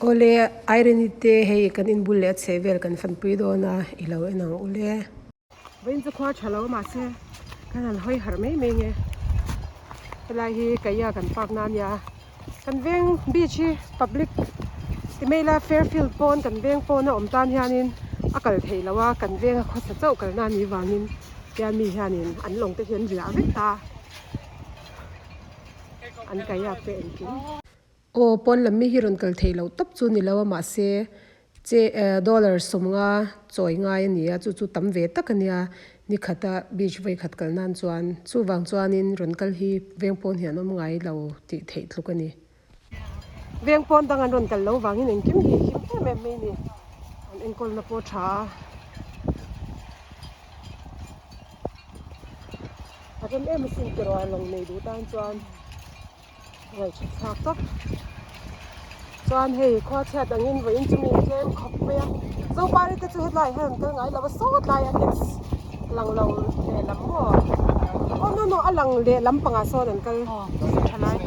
Awle Irene te hei kan inbul leh a chheh vel kan fanpui dawn a i lo en ang ule. Vawiin chu khua tha lo mahse kan han hawi harh mai mai nge helai hi kaia kan park na ania kan veng beach hi public ti mai ila fairfield pawn kan veng pawn a awm tan hianin a kal theih loh a kan venga khawsa chauh kalna a nih vangin tian mi hianin an lawng te hi an riah vek ta an kayak te engkim. Aw pawn lam mi hi rawn kal theih loh tawp chu ni lo a mahse che eh dollar sawmnga chawi ngai a ni a chu chu tam ve tak a nia ni khata beach vawi khat kal nan chuan chuvang chuanin rawn kal hi veng pawn hi an awm ngai lo tih theih tluk a ni. Veng pawn dang an rawn kal lo vangin engkim hi him em em mai a ni an enkawlna pawh a tha a. A rem em asin tiraw a lawng nei duh tan chuan. Ngaihṭha thlak tak chuan hei khua chhiat angin vawiin chu mi tlem khawp mai a Zopari te chu hetlai hian an kal ngai lo a sawt lai a next lang lo lehlam maw aw no no a lang lehlam pangah sawn an kal ṭha lai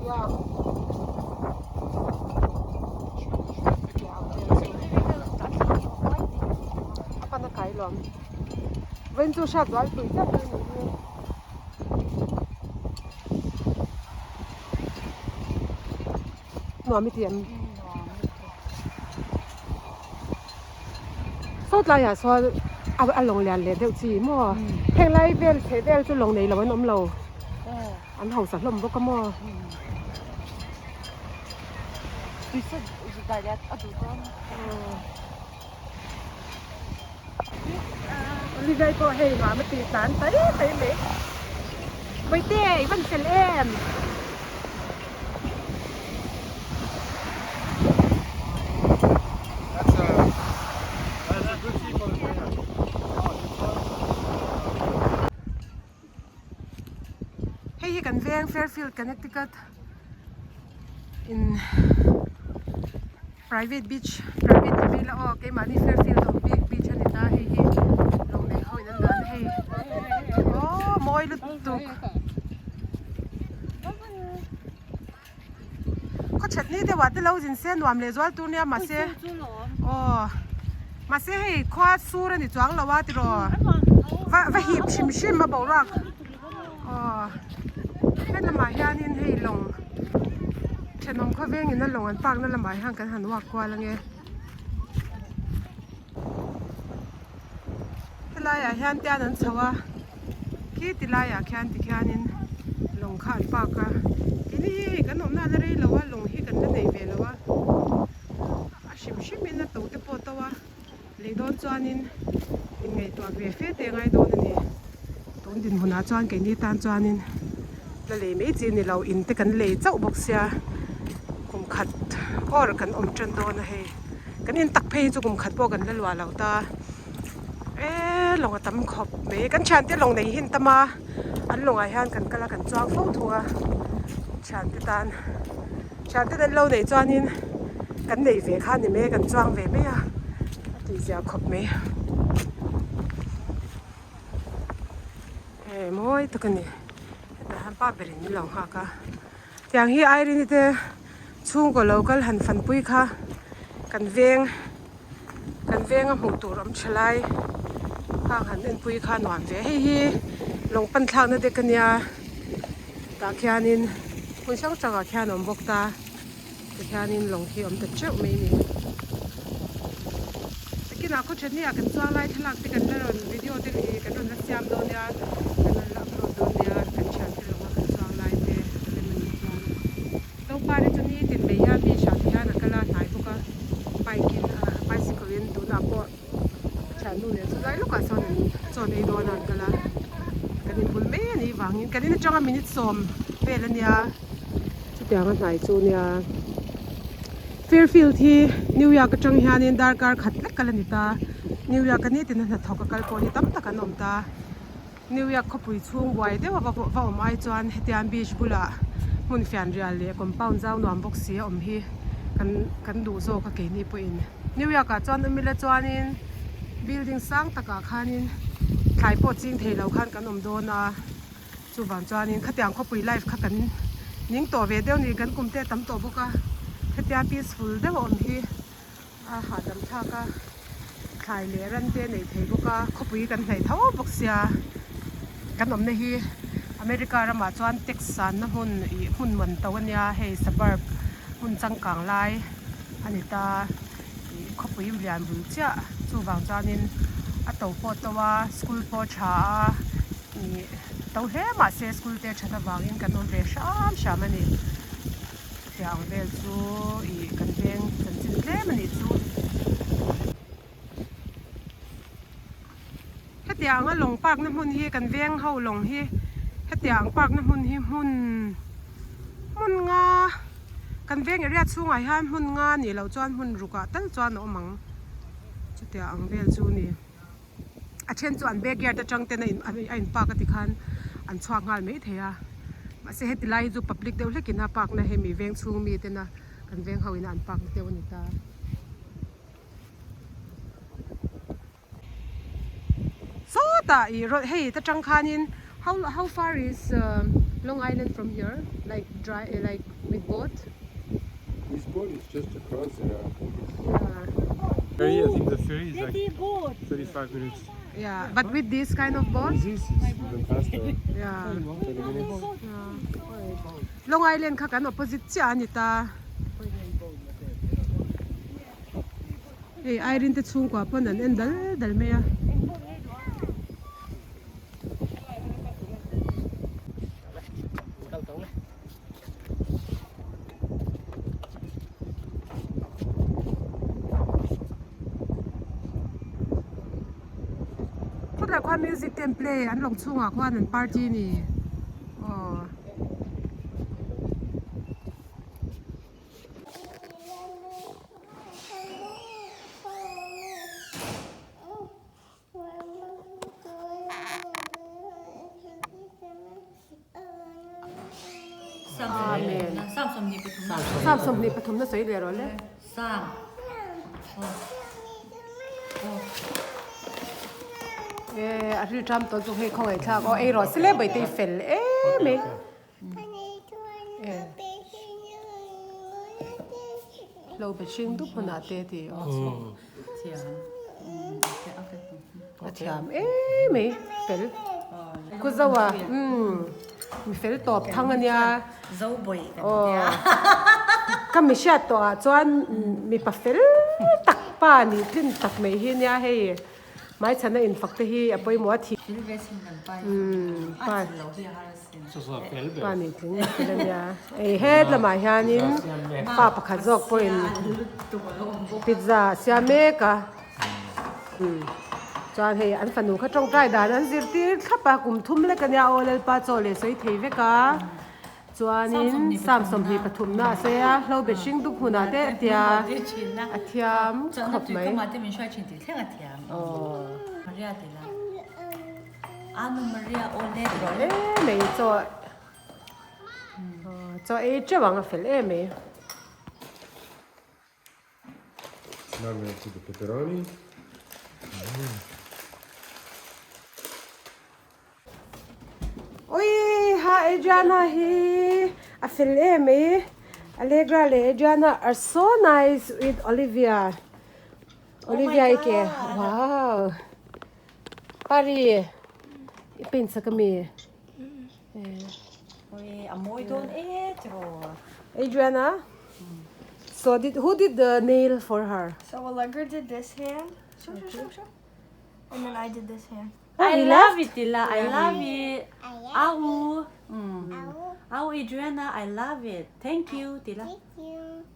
yeah. A pan a kai lawm vawiin chu hriat zual pui chiah mai a nih hi. Nuam i ti em? Saw tlaiah sawn a lawng lian leh deuh chi maw? Heng lai vel chheh vel chu lawng nei lo an awm lo. An hausa hlawm bawk a maw? Olivia pawh hei nuam a ti tlan tai tai mai. Bawihte i van fel em? Hei hi kan veng Fairfield Connecticut in private beach private ti mai la aw keimahni Fairfield awm bik beach a ni ta hei hi lawng nei ho in an dan a hei aw mawi lutuk khaw that ni deuh ah te lo zin se nuam leh zual tur nia mahse aw mahse hei khua sur a ni chuang lo a tiraw va va hip hrim hrim a boruak aw helamah hianin hei lawng thenawm khawveng in a lawng an park na lamah hian kan han walk kual ange helaiah hian tian an chho a khi ti laiah khian tikhianin lawng kha an park a keini hi hei kan awmna a la rei lo a lawng hi kan la nei ve lo a a hrim hrim in a to te pawh a to a. Lei dawn chuanin inngaihtuah ve fe te ngai dawn a ni. Tun dinhmunah chuan keini tan chuanin la lei mai chi a ni lo, in te kan lei chauh bawk sia kum khat awr kan awm tan dawn a hei. Kan in tak phei hi chu kum khat pawh kan la luah lo ta. Eee lawng a tam khawp mai. Kan thiante lawng nei hi an tam a, an lawngah hian kan kal a kan chuang fo thung a thiante tan. Thiante an lo neih chuanin kan neih ve kha a ni mai a, kan chuang ve mai a, a tihzia khawp mai. Hei mawi tak a ni, hetah hian pa berin min lo nghak a, tiang hi Irene te chhungkaw lo kal han fanpui kha kan veng kan venga hmuh tur awm tha lai khang han enpui kha nuam ve hei hi lawng pan thlakna te ka nia tah khianin hmun hrang hrangah khian a awm bawk ta tikhianin lawng hi a awm ta teuh mai a ni takinah khaw then nia kan chuang lai thlalak te kan la rawn video te ih kan rawn la siam dawn nia kan rawn la upload dawn nia kan thian te lawnga kan chuang lai te rem a nih chuan. Zopari chu nitin mai hian beach ah te hian a kal a hnai bawk a bike in ah bicycle in tunah pawh a thiannu leh chu lai lawkah sawn an chawn ei dawn a an kal a kan inbul mai a nih vangin kan in atanga minute sawm vel a nia chutiang a hnai chu nia Fairfield hi New York atang hianin darkar khat lek kal a ni ta New York a nitin a hnathawk a kal pawh hi tam tak an awm ta. New York khawpui chhung buai deuh a va va awm ai chuan hetiang beach bulah hmun fianrial leh compound zau nuam bawk si a awm hi kan kan duh zawk a keini pawhin New York ah chuan awm ila chuanin building sang takah khanin thlai pawh ching thei lo khan kan awm dawn a chuvang chuanin khatiang khawpui life kha kan. Ning tawh ve deuh ni kan kum te a tam tawh bawk a hetia peaceful deuh a awm hi a hahdam thlak a thlai leh ran te a nei thei bawk a khawpui kan hnaih tho bawk sia kan awmna hi America ramah chuan tax sanna hmun ih hmun man to a nia hei suburb hmun changkang lai a ni ta ih khawpui lian bul chiah chuvang chuanin a to pawh to a school pawh a tha a ih to hle mahse school te a that avangin kan awm ve hram hram a ni chutiang ang vel chu ih kan veng chanchin tlem a nih chu. Hetiang a lawng park na hmun hi kan veng ho lawng hi hetiang park na hmun hi hmun hmun nga kan veng area chhungah hian hmun nga nih loh chuan hmun ruk ah tal chuan a awm ang chutiang ang vel chu a ni a then chu an backyard atang ten a in a in park a ti khan an chhuak nghal mai thei a mahse heti lai hi chu public deuh hlek in a park na hemi veng chhung mi ten a kan veng ho in a an park na deuh a ni ta. Sawtah ih rawn hei ta tang khanin how how far is Long Island from here like dry like with boat? With boat it's just across there I think it's yeah ferry I think the ferry is like 35 minutes. Yeah but with this kind of boat? With this it's even faster. Yeah. 30 minutes. Yeah. Long Island kha kan opposite chiah a ni ta. Hei Irene te chhungkua pawn an en dal dal mai a. Khawtlai khuan music te an play an lawng chhungah khuan an party a ni aw. Amen. Psalm 23 na sawi leh rawh le. Eh, a rilṭam tawh chu hei khawngaihthlak aw ei rawh se le baite i fel em e. Lo be hring dup hmunah te ti aw. A thiam em mai fel. Ku zo a umm mi fel tawp thang a nia. Aw ka mi hriat tawh ah chuan mipa fel tak pa nih tlin tak mai hi nia hei. Hmaichhana infak te hi a pawimawh a thi. Umm pa pa nih tling a fel ania. Ei het lamah hianin pa pakhat zawk pawhin pizza a siam mek a. Umm chuan hei an fanu kha tawngtai dan an zirtir thlap a kum thum lek ania aw Lalpa chaw leh sawi thei vek a. Chuanin Psalm 23 na a sawi a, Hlo bet hring dup hmunah te a tia a thiam khawp mai. Aw em mai chaw chaw ei teuh ang a fel em mai. Now I'm gonna do the pepperoni. Ui ha Adriana hi a fel em mai Allegra leh Adriana are so nice with Olivia Olivia i ke wow Pari i paint sak ami Ui a mawi dawn e tiraw Adriana so did who did the nail for her So Allegra did this hand show show show show and then I did this hand. I love it Tila, I love it. Au. Au Adriana, I love it. Thank you Tila. Thank you.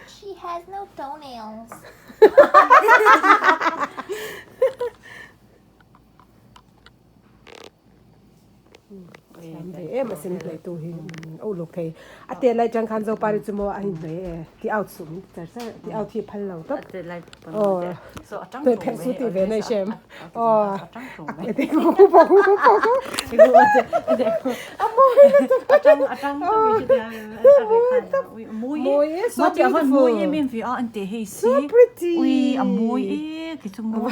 She has no toenails. Thiam ve em asin hnawihtu hi a uluk thei. A tet lai tang khan Zopari chu maw a inhnawih e ti out suh min ti char char ti out hi phal lo tawp. Aw hnawih pherh su tih ve na i hrem. Aw a ti a mawi lutuk a mawi tawp mawi e so beautiful so pretty a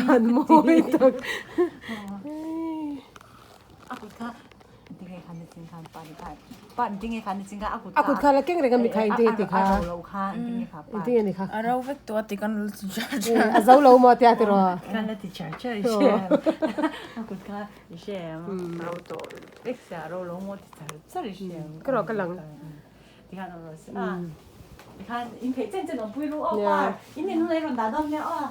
van mawi tak. A kut kha ti nge khan. Nichin khan pa ni kha pa tinge kha nichin kha a kut A kut kha la keng reng a mi kha engtin nge ti kha? A ro lo kha engtin nge kha pa. Engtin nge ni kha? A ro vek tawh a ti kan la ti char char. A zo lo maw tia tiraw? Kan la ti char char i hre em? A kut kha i hre em? A ro tawh vek sia a ro lo maw ti char char i hre em? Ka rawh ka lang. Tikhan a ro si a. Tikhan in theih chen chen awmpui ru aw pa. In in hunah i rawn dah dawn nia aw.